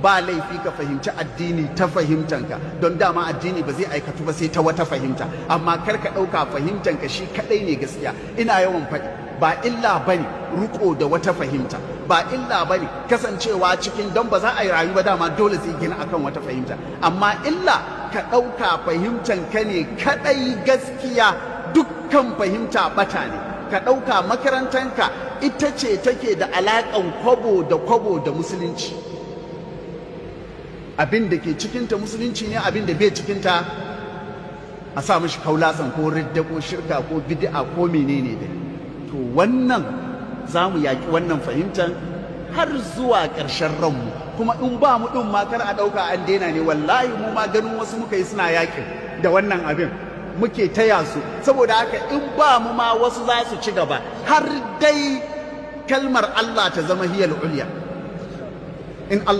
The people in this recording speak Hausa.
Ba laifi ka fahimci addini ta fahimtanka, don dama addini ba zai aikatu ba sai ta wata fahimta, amma kar ka ɗauka fahimtanka shi kaɗai ne gaskiya. Ina yawan faɗi, ba illa bane riko da wata fahimta, ba illa bane kasancewa cikin, don ba za a yi rayu ba dama dole sai gina akan wata fahimta. Amma illa ka ɗauka fahimtanka ne kaɗai gaskiya, dukkan fahimta ɓata ne. Ka ɗauka makarantanka ita ce take da alaƙan kwabo da kwabo da musulunci, abin da ke cikinta musulunci ne, abin da bai cikinta a sa mishi kaulasan ko ridda ko shirka ko bid'a ko menene dai. To wannan za mu yaƙi wannan fahimtar har zuwa ƙarshen ranmu. Kuma in ba mu ɗin ma, kar a ɗauka an daina ne. Wallahi mu ma ganin wasu muka yi suna yaƙin da wannan abin muke taya su. Saboda haka in ba mu ma, wasu za su ci gaba har dai kalmar Allah ta zama hiyal ulya in Allah.